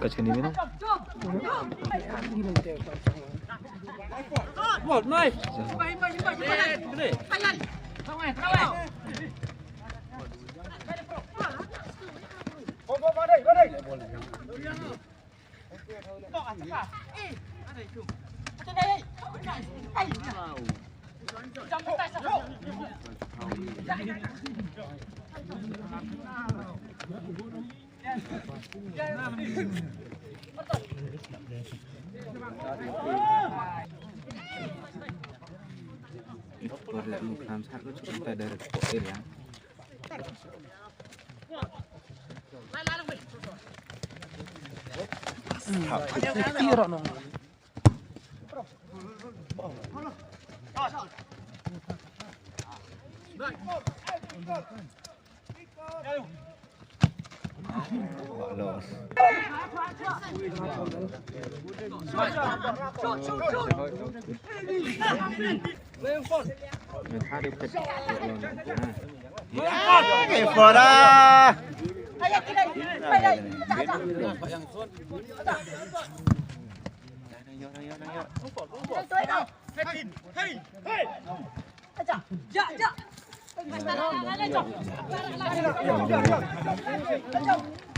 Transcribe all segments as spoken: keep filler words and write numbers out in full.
Ka chini mino?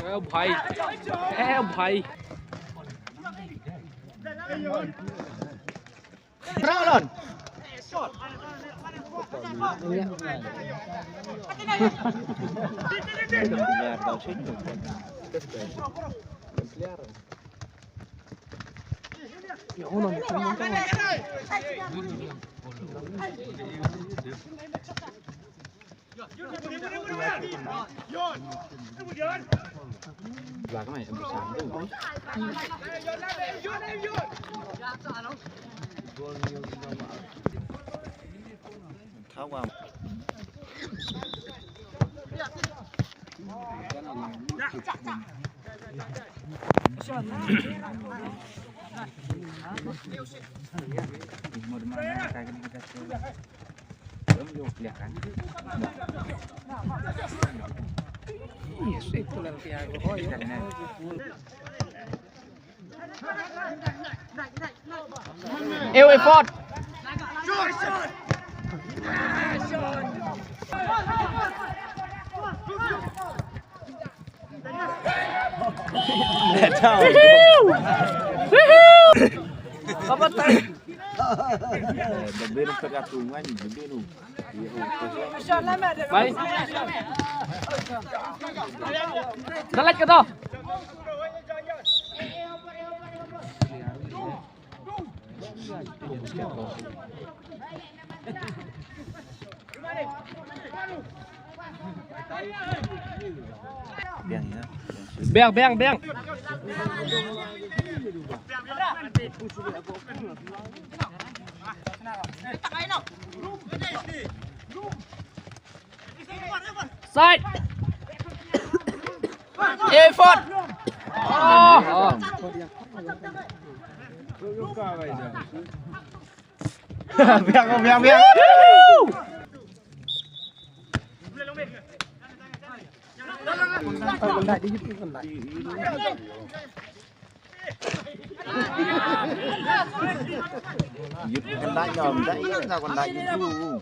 ए भाई, ए भाई। Ewe fort. Bai. Dalat ka to. Biang, biang, biang. Side. Effort. Oh. Biang, biang, biang. Yut kena nyom, dah iya nak kena yut.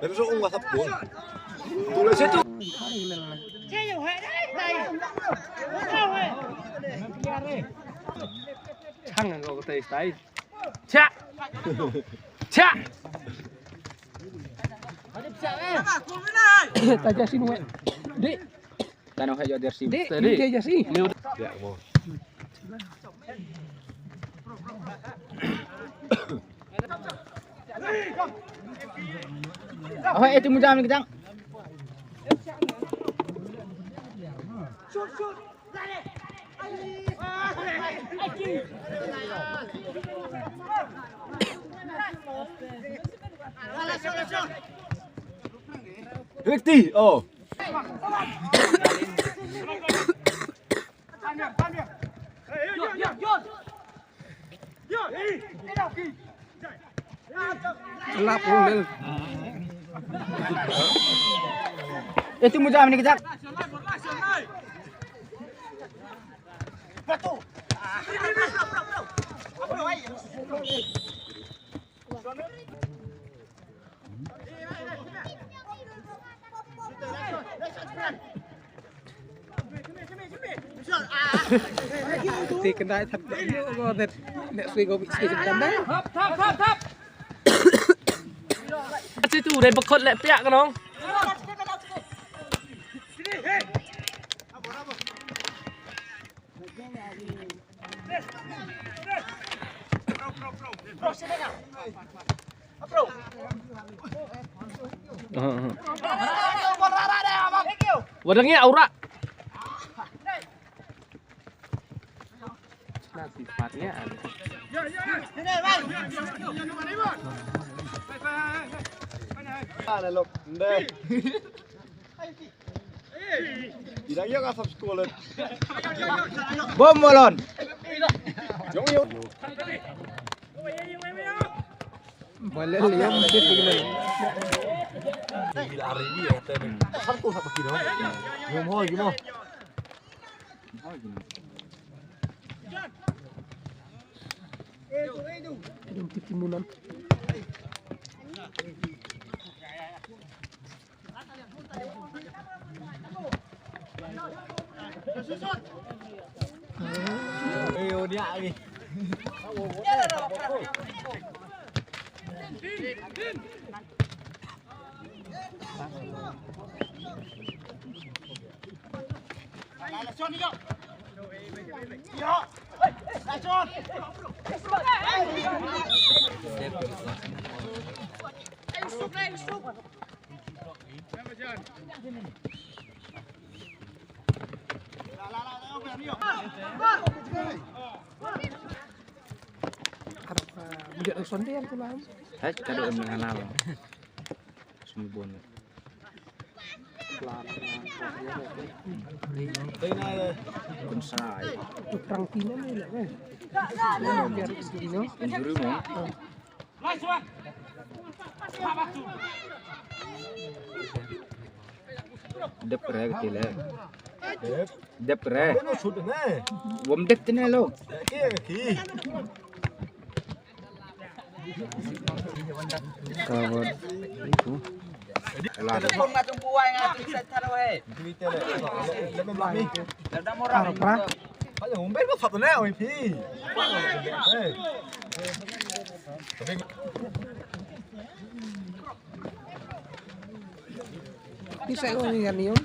Pero so un WhatsApp ko. Tu le situ. Chang ko tai tai. Cha. Cha. Ta ja sin we. Di. Tano ha yo der si. Di, di ja si. Ya mo. Oh, eh, timu jam ni kejang. Rikti, oh. Lap ulil. Eh, timu jam ni kejap. Ti kendai that. Ko det. Nek sui ko bisi kendai. Situ dei bekot lek piak kenong. Wadang ya aura. Nanti partnya ada. Ana lok. Nde. Ida yok asap sekolah. Bom molon. Jong yok. Balik liam mesti tinggal. Ida ari ni ya tadi. Satu satu kilo. Gimo gimo. Aduh, titimunan. Ayo dia ni. Arap, ah, bujak da sonde an tulam. Hai, kado em nang anal. Sumi bon. Kun sai. Tukang tina ni lah kan. Biar tina. Injury mo. Dep re kati le. Dep re. Wom dep tine lo. Cover itu. Ala. Arap. Bisa ko ni kan yun.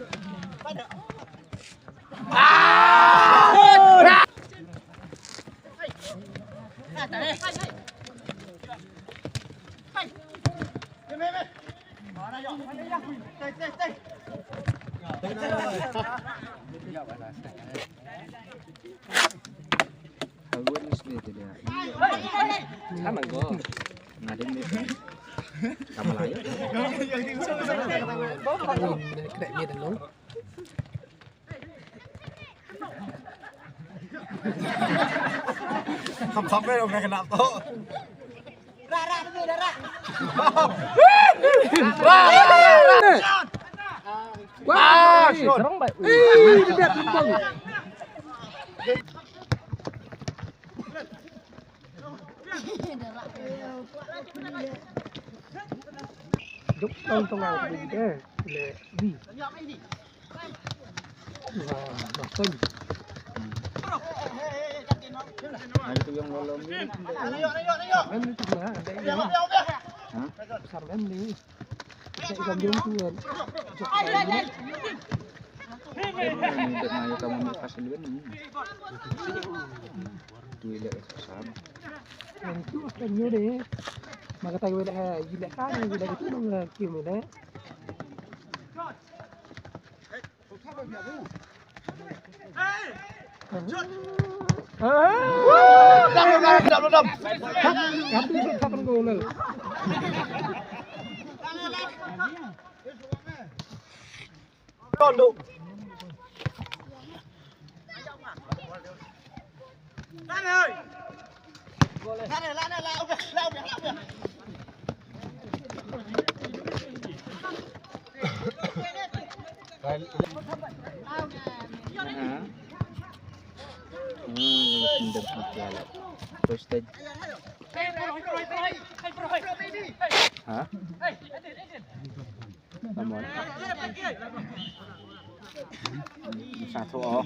Aguan ni sini tu dia. Sama go. Nadin ni. Sama lah ya. Krek ni dah long. Kham kham eh, ong kena to. Ra ra ra ra. Wah, wah, wah. Wah, shot. Ih, dia tembang. Duk tong tong aku deh. Le, di. Wah, makan. Hari tu yang lolong ni. Kan itu lah, ada yang. Hah? Besar kan ni. Ada ikan dong tu kan. Ni dah mai kamu ni pas dulu ni. Tu ile besar. Yang tu kan ni deh. Maka tahu ile, ile kan, ile itu nang kim ile. Ha? Namun. Satu oh.